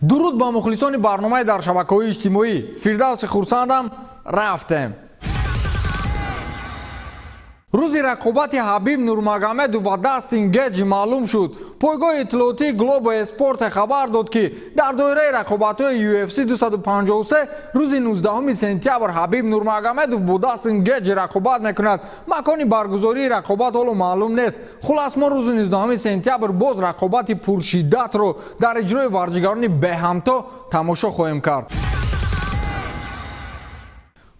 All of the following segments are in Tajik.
Дуруд ба мухлисони барномаи дар шабакаҳои иҷтимоӣ. Фирдавси Хурсандам. Рафтем. Рӯзи рақобати Ҳабиб Нурмагомедов ва Дастин Геҷи маълум шуд. Пойгоҳи иттилоотии Глобо Эспорте хабар дод, ки дар доираи рақобатҳои UFC 253 рӯзи 19 сентябр Ҳабиб Нурмагомедов бо Дастин Геҷи рақобат мекунад. Макони баргузории рақобат ҳоло маълум нест. Хулас, мо рӯзи 19 сентябр боз рақобати пуршиддатро дар иҷрои варзишгарони беҳамто тамошо хоҳем кард.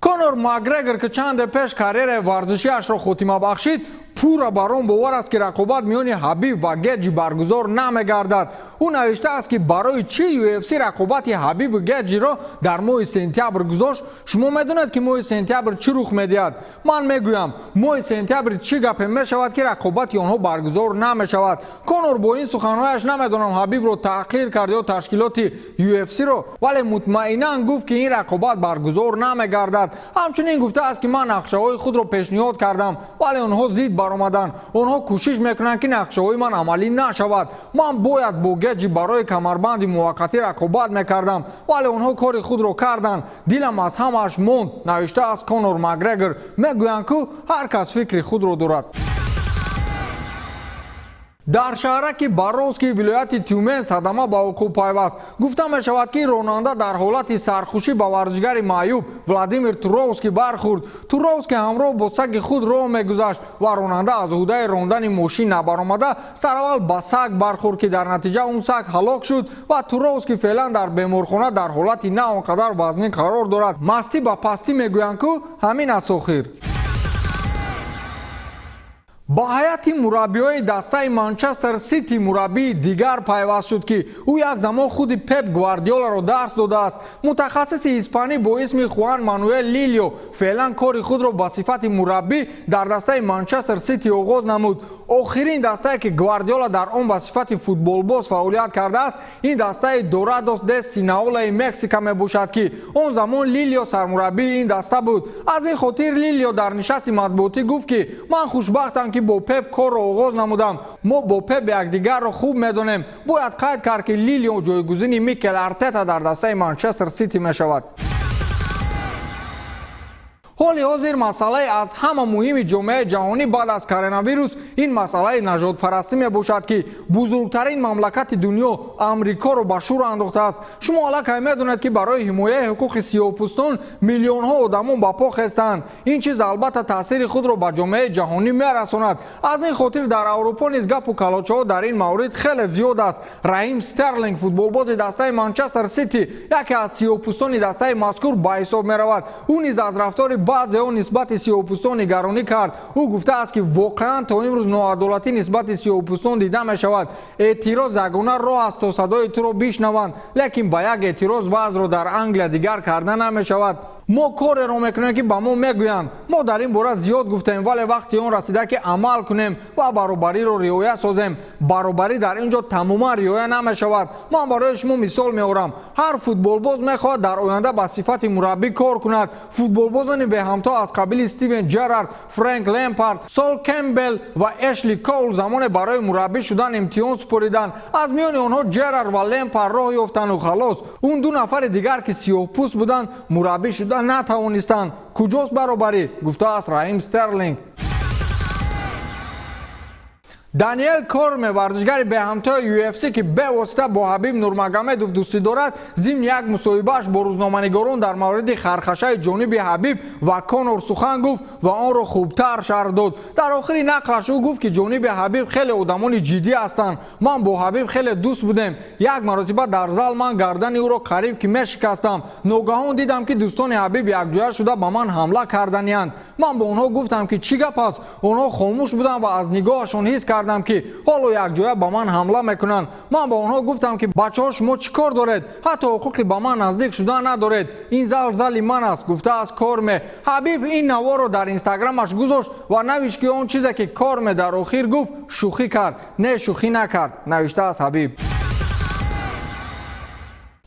Конор Макгрегор, ки чанде пеш карьераи варзишиашро хотима бахшид, пурра бар он бовар аст, ки рақобат миёни Ҳабиб ва Геҷи баргузор намегардад. Ӯ навиштааст, ки барои чӣ UFC рақобати Ҳабибу Геҷиро дар моҳи сентябр гузошт? Шумо медонед, ки моҳи сентябр чӣ рух медиҳад? Ман мегӯям, моҳи сентябр чӣ гапе мешавад, ки рақобати онҳо баргузор намешавад. Конор бо ин суханҳояш, намедонам, Ҳабибро таҳқир кард ё ташкилоти UFC-ро, вале мутмаинан гуфт, ки ин рақобат баргузор намегардад. Ҳамчунин гуфтааст, ки ман нақшаҳои худро пешниҳод кардам, вале онҳо зид баромаданд. Онҳо кӯшиш мекунанд, ки нақшаҳои ман амалӣ нашавад. Ман бояд бо Геҷи барои камарбанди муваққатӣ рақобат мекардам, вале онҳо кори худро карданд. Дилам аз ҳамааш монд, навиштааст Конор Макгрегор. Мегӯянд, ку ҳар кас фикри худро дорад. Дар шаҳраки Боровски вилояти Тюмен садама ба вуқӯъ пайваст. Гуфта мешавад, ки ронанда дар ҳолати сархушӣ ба варзишгари маъюб Владимир Туровский бархӯрд. Туровский ҳамроҳ бо саги худ роҳ мегузашт ва ронанда аз ӯҳдаи рондани мошин набаромада, сараввал ба саг бархӯрд, ки дар натиҷа он саг ҳалок шуд ва Туровский феълан дар беморхона дар ҳолати на он қадар вазнин қарор дорад. Мастӣ ба пастӣ, мегӯянд ку, ҳамин аст охир. Ба ҳайати мураббиҳои дастаи Манчестер Сити мураббии дигар пайваст шуд, ки ӯ як замон худи Пеп Гвардиоларо дарс додааст. Мутахассиси испанӣ бо исми Хуан Мануэл Лилио феълан кори худро ба сифати мураббӣ дар дастаи Манчестер Сити оғоз намуд. Охирин дастае, ки Гвардиола дар он ба сифати футболбоз фаъолият кардааст, ин дастаи Дорадос де Синаолаи Мексика мебошад, ки он замон Лилио сармураббии ин даста буд. Аз ин хотир Лилио дар нишасти матбуотӣ гуфт, ки ман хушбахтам, ки бо Пеп корро оғоз намудам. Мо бо Пеп якдигарро хуб медонем. Бояд қайд кард, ки Лилио ҷойгузини Микел Артета дар дастаи Манчестер Сити мешавад. Ҳоли ҳозир масъалаи аз ҳама муҳими ҷомеаи ҷаҳонӣ баъд аз коронавирус ин масъалаи нажодпарастӣ мебошад, ки бузургтарин мамлакати дунё Амрикоро ба шӯр андохтааст. Шумо аллакай медонед, ки барои ҳимояи ҳуқуқи сиёҳпӯстон миллионҳо одамон ба по хестанд. Ин чиз албатта таъсири худро ба ҷомеаи ҷаҳонӣ мерасонад. Аз ин хотир дар Аврупо низ гапу калочаҳо дар ин маврид хеле зиёд аст. Раҳим Стерлинг, футболбози дастаи Манчестер Сити, яке аз сиёҳпӯстони дастаи мазкур ба ҳисоб меравад. Ӯ низ аз рафтори баъзеҳо нисбати сиёҳпӯстон нигаронӣ кард. Ӯ гуфтааст, ки воқеан то имрӯз ноадолатӣ нисбати сиёҳпӯстон дида мешавад. Эътироз ягона роҳ аст, то садои туро бишнаванд, лекин ба як эътироз вазъро дар Англия дигар карда намешавад. Мо кореро мекунем, ки ба мо мегӯянд. Мо дар ин бора зиёд гуфтем, вале вақти он расида, ки амал кунем ва баробариро риоя созем. Баробарӣ дар ин ҷо тамоман риоя намешавад. Ман барои шумо мисол меорам. Ҳар футболбоз мехоҳад дар оянда ба сифати мураббӣ кор кунад. Футболбозони беҳамто аз қабили Стивен Джерард, Фрэнк Лемпард, Сол Кембел ва Эшли Коул замоне барои мураббӣ шудан имтиҳон супориданд. Аз миёни онҳо Джерард ва Лемпард роҳ ёфтанду халос. Он ду нафари дигар, ки сиёҳпӯст буданд, мураббӣ шуда натавонистанд. Куҷост баробарӣ? Гуфтааст Раҳим Стерлинг. Даниэл Корме, варзишгари беҳамтои UFC, ки бевосита бо Ҳабиб Нурмагомедов дӯстӣ дорад, зимни як мусоҳибааш бо рӯзноманигорон дар мавриди хархашаи ҷониби Ҳабиб ва Конор сухан гуфт ва онро хубтар шарҳ дод. Дар охири нақлаш ӯ гуфт, ки ҷониби Ҳабиб хеле одамони ҷиддӣ ҳастанд. Ман бо Ҳабиб хеле дӯст будем. Як маротиба дар зал ман гардани ӯро қариб ки мешикастам. Ногаҳон дидам, ки дӯстони Ҳабиб якҷоя шуда ба ман ҳамла карданиянд. Ман ба онҳо гуфтам, ки чӣ гап аст? Онҳо хомӯш буданд ва аз нигоҳашон ҳис кардам, ки ҳоло якҷоя ба ман ҳамла мекунанд. Ман ба онҳо гуфтам, ки бачаҳо, шумо чӣ кор доред? Ҳатто ҳуқуқи ба ман наздик шудан надоред. Ин зал зали ман аст, гуфтааст Корме. Ҳабиб ин наворро дар Инстаграмаш гузошт ва навишт, ки он чизе, ки Корме дар охир гуфт, шӯхӣ кард. Не, шӯхӣ накард, навиштааст Ҳабиб.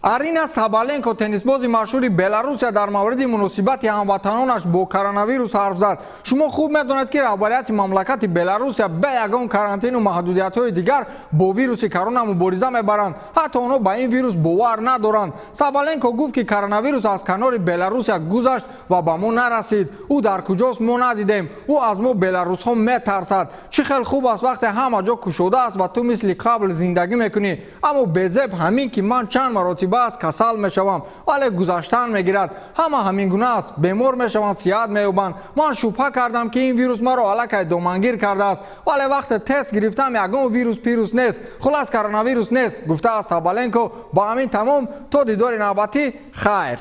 Арина Сабаленко, теннисбози машҳури Беларусия, дар мавриди муносибати ҳамватанонаш бо коронавирус ҳарф зад. Шумо хуб медонед, ки раҳбарияти мамлакати Беларусия бе ягон карантину маҳдудиятҳои дигар бо вируси корона мубориза мебаранд. Ҳатто онҳо ба ин вирус бовар надоранд. Сабаленко гуфт, ки коронавирус аз канори Беларусия гузашт ва ба мо нарасид. Ӯ дар куҷост, мо надидем. Ӯ аз мо, беларусҳо, метарсад. Чӣ хел хуб аст, вақте ҳама ҷо кушода аст ва ту мисли қабл зиндагӣ мекунӣ. Аммо безеб ҳамин, ки ман чанд маротиба аст касал мешавам, вале гузаштан мегирад. Ҳама ҳамин гуна аст, бемор мешаванд, сиҳат меёбанд. Ман шубҳа кардам, ки ин вирус маро аллакай домангир кардааст, вале вақте тест гирифтам, ягон вирус пирус нест. Хулас, коронавирус нест, гуфтааст Сабаленко. Ба ҳамин тамом, то дидори навбатӣ, хайр.